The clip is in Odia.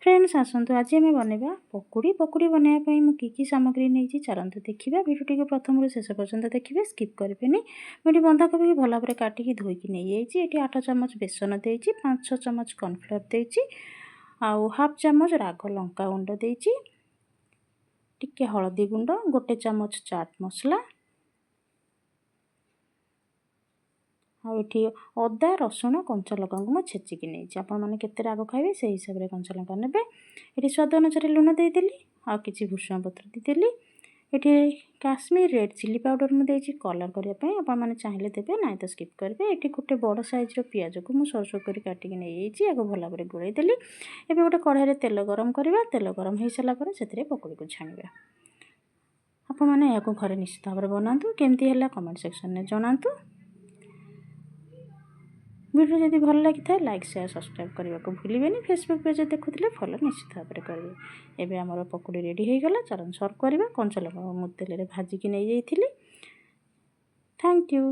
ଫ୍ରେଣ୍ଡସ୍, ଆସନ୍ତୁ ଆଜି ଆମେ ବନେଇବା ପକୁଡ଼ି। ପକୁଡ଼ି ବନେଇବା ପାଇଁ ମୁଁ କି କି ସାମଗ୍ରୀ ନେଇଛି, ଚାଲନ୍ତୁ ଦେଖିବା। ଭିଡ଼ିଓଟିକୁ ପ୍ରଥମରୁ ଶେଷ ପର୍ଯ୍ୟନ୍ତ ଦେଖିବେ, ସ୍କିପ୍ କରିବେନି। ମୁଁ ଏଠି ବନ୍ଧାକୋବିକୁ ଭଲ ଭାବରେ କାଟିକି ଧୋଇକି ନେଇଯାଇଛି। ଏଠି 8 ଚାମଚ ବେସନ ଦେଇଛି, 5-6 ଚାମଚ କର୍ଣ୍ଣଫ୍ଲୋର୍ ଦେଇଛି ଆଉ ହାଫ୍ ଚାମଚ ରାଗ ଲଙ୍କା ଗୁଣ୍ଡ ଦେଇଛି, ଟିକେ ହଳଦୀ ଗୁଣ୍ଡ, 1 ଚାମଚ ଚାଟ୍ ମସଲା ଆଉ ଏଠି ଅଦା, ରସୁଣ, କଞ୍ଚା ଲଙ୍କାକୁ ମୁଁ ଛେଚିକି ନେଇଛି। ଆପଣମାନେ କେତେ ରାଗ ଖାଇବେ, ସେଇ ହିସାବରେ କଞ୍ଚା ଲଙ୍କା ନେବେ। ଏଠି ସ୍ୱାଦ ଅନୁସାରେ ଲୁଣ ଦେଇଦେଲି ଆଉ କିଛି ଭୃଷଙ୍ଗ ପତ୍ର ଦେଇଦେଲି। ଏଠି କାଶ୍ମୀର ରେଡ଼୍ ଚିଲି ପାଉଡ଼ର ମୁଁ ଦେଇଛି କଲର୍ କରିବା ପାଇଁ। ଆପଣମାନେ ଚାହିଁଲେ ଦେବେ, ନାଇଁ ତ ସ୍କିପ୍ କରିବେ। ଏଠି ଗୋଟେ ବଡ଼ ସାଇଜ୍ର ପିଆଜକୁ ମୁଁ ସରୁ ସରୁ କରି କାଟିକି ନେଇଯାଇଛି। ଆକୁ ଭଲ ଭାବରେ ଗୋଳେଇ ଦେଲି। ଏବେ ଗୋଟେ କଢ଼ାଇରେ ତେଲ ଗରମ କରିବା। ତେଲ ଗରମ ହୋଇସାରିଲା ପରେ ସେଥିରେ ପକୁଡ଼ିକୁ ଛାଣିବା। ଆପଣମାନେ ଏହାକୁ ଘରେ ନିଶ୍ଚିତ ଭାବରେ ବନାନ୍ତୁ। କେମିତି ହେଲା କମେଣ୍ଟ ସେକ୍ସନରେ ଜଣାନ୍ତୁ। ଭିଡ଼ିଓ ଯଦି ଭଲ ଲାଗିଥାଏ, ଲାଇକ୍, ସେୟାର, ସବସ୍କ୍ରାଇବ୍ କରିବାକୁ ଭୁଲିବେନି। ଫେସବୁକ୍ ପେଜ୍ ଦେଖୁଥିଲେ ଫଲୋ ନିଶ୍ଚିତ ଭାବରେ କରିବେ। ଏବେ ଆମର ପକୁଡ଼ି ରେଡ଼ି ହେଇଗଲା। ଚାଲନ୍ତୁ ସର୍ଭ କରିବା। କଞ୍ଚା ଲଙ୍କା ମୁଁ ତେଲରେ ଭାଜିକି ନେଇଯାଇଥିଲି। Thank you.